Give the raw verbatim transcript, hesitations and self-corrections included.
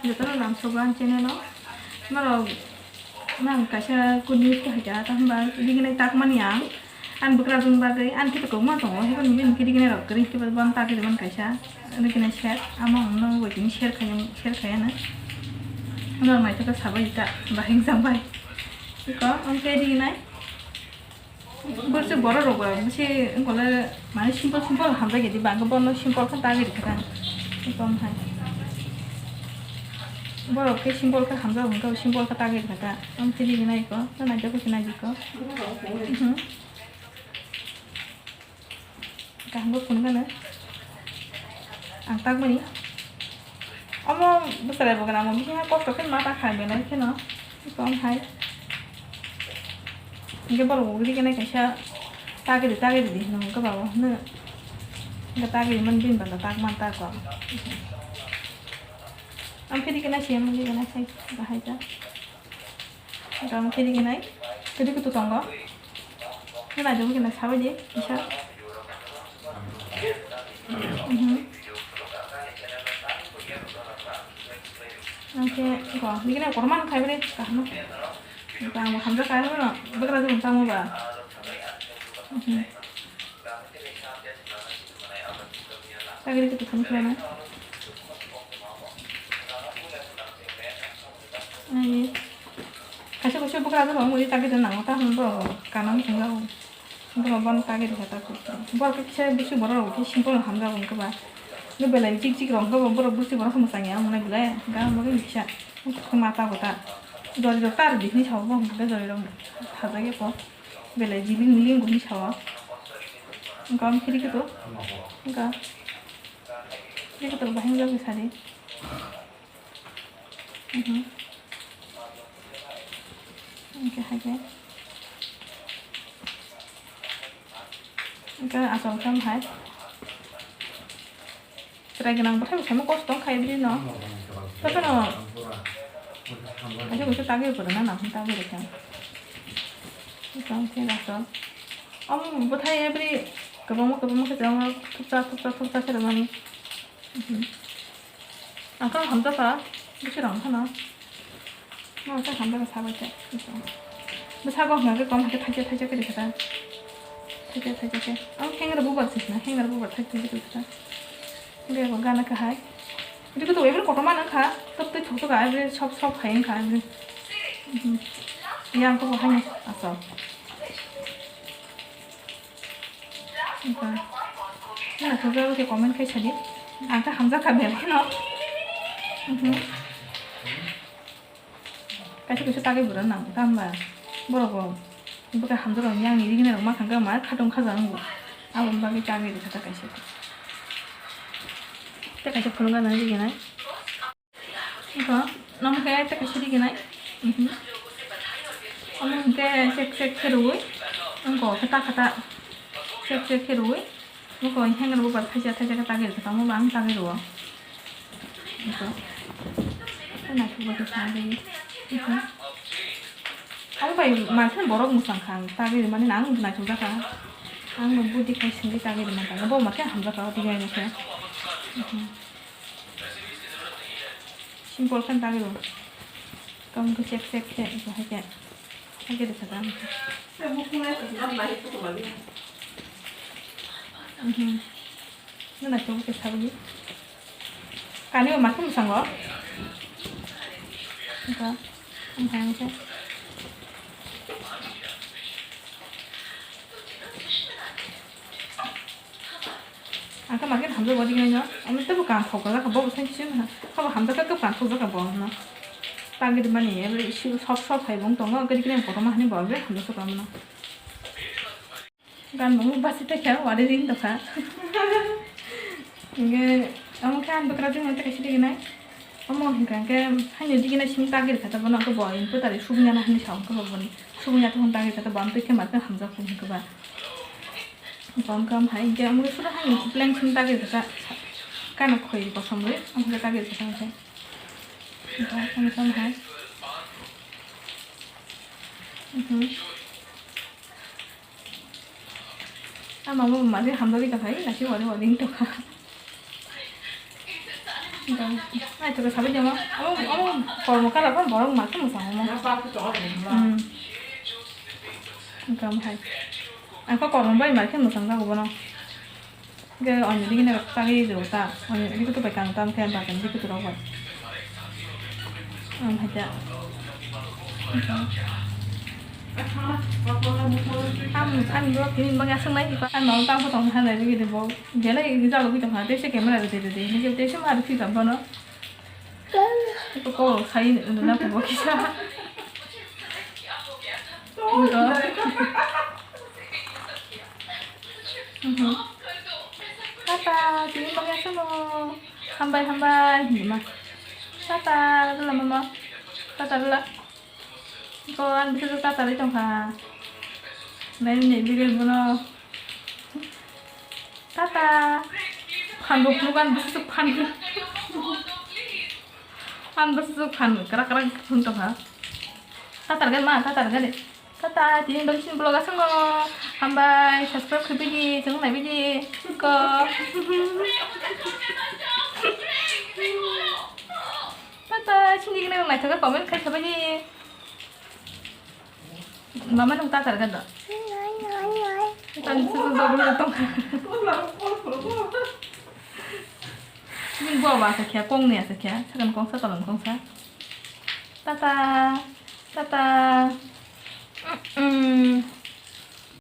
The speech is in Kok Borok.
Jotono lamsogo ang channel o. Norok nang kaisa good news khe haikha, ta hwnba riginai takmani ang. Ang bwkrajwkni bagwi ang khe kokma tongo, haikhe nini hwnkhe riginai rok kwrwi khe bono ta khe rwmani kaisa riginai set. Amo ang no waiting share khai, share khai ano. Norok naitokhe sabai ta bahai jang bai. Iko ang khe riginai. Borok se borok rok ba bisi wngkole mane simple simple hamjak ya di bangke bono simple khe tagwi rikha ta. Eko wng hai. Borok khe simple khe hamjak wngkhe simple khe tagwi rikha ta. Ang chini gwnai eko, na naijak khe naijak ko. Mhm. Kaham bo phunukgano. Ang takmani. Omo bwswrai bo gwnang, omo bisingo kosto khe ma ta khai belai kheno. Eko wng hai. Hingke borok bo riginai kaisa tagiri tagiri di hino hingke ba o hino. Hingke tagiri man bini bana tak man tak o. Ang phiri kena se, ang phiri kena se, bahai ta. Ang phiri kena, kiri kutu tongo. Hino ajo kena sabai di, kisa. Mhm. Ang khe, ko, nini khe kotorma wng khai bini kaham. Ang hamjak kha, ano bwkrajwk wng tamo ba. Mhm. Tagiri khe tongthani khlai na. Ai, kaisa kaisa bwkrajwk wng mui tagiri nango, ta hwn bo kanang thangjago. Borok bono tagwi rikha ta khe. Borok khe kisa bisi borok rok khe simple hamjago hwnkhe ba. Nw belai jik jik rok hwnkhe ba borok bisi borok khe mwchang ya omo nai belai. Ga omo khe kisa. Khe mata bo ta. Jori rok ta rw di hinwi sabo bo hwnkhe jori rok sajak ya kho. Belai jili mili wngkha hinwi sabo. Wngkha omo khe rikhe to. Wngkha. Rikhe to bahai wngkha khe sadi. Mhm. Hingke hai khe. Hingke achomsa hai. Chwrai gwnang bwthai bo saimung kosto wngkha bini no. Jotono. Kaisa kaisa tagwi rwkha na, nang tagwi rwkha. Hingke achom. Omo bwthai bini kwbangma kwbangma khe thupsa thupsa thupsa khe rwmani. Mhm. Ang khe hamjakha, bisi rang khana. Ang khe hamjakha sabai khe. Bwsago hwnkha khe kom hai khe thaisa thaisa khe rikha ta. Thaisa thaisa khe. Ang hanger bubar se khna, hanger bubar thaisa thaisa khe rikha ta. Hwnkhe bo gana khe hai. Rikha to ebar kotorma nang kha, tok tei thok thok ai, sob sob hai wngkha. Mhm. Yang khe bo haino asok. Wngkha. Naithokjagwi khe comment khai sadi. Ang khe hamjakha belai kheno. Mhm. Kaisa kaisa tagwi bwrwi nang tamo ba borok bo bwkha hamjakrokni yang ni rignai rok ma thangkhe ma khatung khaja wngo. Aboni bagwi tagwi rwkha ta kaisa. Tei kaisa phunukgana rignai. Iko, nomo khe tei kaisa riginai. Mhm. Omo hwnkhe check check khe rwui, wngkha khe ta khe ta check check khe rwui, wngkha hanger bubar thaisa thaisa khe tagwi rwkha, tamo ba ang tagwi rwo. Iko. Tei naithok bai khe sa de. Iko. Omo bai mankhe borok mwchang kha ang tagwi rwmani, ang naithok jakha. Ang no budi khai singwi tagwi rwmani, bo mankhe hamjakha o twi khe. Iko. Simple khe tagwi rw. Tamo khe check check khe, iko hai khe. Hai khe rwkha tamo khe. Mhm. Nuna khe bo khe saboni. Kani bo makhum sango. Iko. Ang hai ang khe. Ang khe mankhe hamjak bo digini no. Ang tebo kang thok jak bo bwsai kisa ha. Kabo hamjak khe kang thok jak bo no. Tagwi rwmani ebe isi sob sob hai bo wng tongo, gari gari kotorma hani bo ebe hamjak sok rwmano. Gan bo basi te khe wari ring tokha. Nge amo khe ang bwkrajwk no tei kaisa riginai. Omo hwnkha khe haino riginai simi tagwi rwkha ta bono, khe bo input ari subui ya na hinwi sa wngkha bo boni. Subui ya tong tagwi rwkha ta bo, ang twi khe mankhe hamjak bo hwnkha ba. Kom kom hai, hingke omo sura hai plank simi tagwi rwkha, kano khoi kosom rwi, omo khe tagwi rwkha hingke. Kom kom hai. Mhm. Ama mo mari hamjagwi tongkha, nasi wari wari wngtongkha. Ai to sabai demo. Amo amo kormo kala kon borok ma khe mwsang mo. Hmm. Engkam hai. Ang ko kormo bai ma khe mwsang jago bono. Ge onyo digi na kari do ta. Onyo digi to bai kang tam khe ba kan digi to rok bai. Ang hai ta. Ang ang blog ni bang asang nai pa ang mau tang potong ha nai digi de bo. Belai jalo gwi tongkha, tei se camera rw tei rw di, hingke tei se ma rw phi ka bono. Eko kok sai nw na kubo kisa. Eko. Mhm. Tata, tini bang ya sono. Hambai, hambai, hinma. Tata, rwla mama. Tata, rwla. Ko ang bisa suka tari tong ha. Nai ni bigel bono. Tata. Phan bo phunuk ang bisa suk phan. Ang bisa suk phan krak krak phun tong ha. Tatar gan ma, tatar gan. Tata, tini bang sini vlog asongo. Hambai, subscribe khe bidi, chwng nai bidi. Ko. Tata, sini gini naithoka comment khai khe bidi. Mama nung tatar gado. Tang susu jogol tong. Ning bo ba sa kya kong ne sa kya. Sakan kong sa talan kong sa. Tata. Tata. Mm.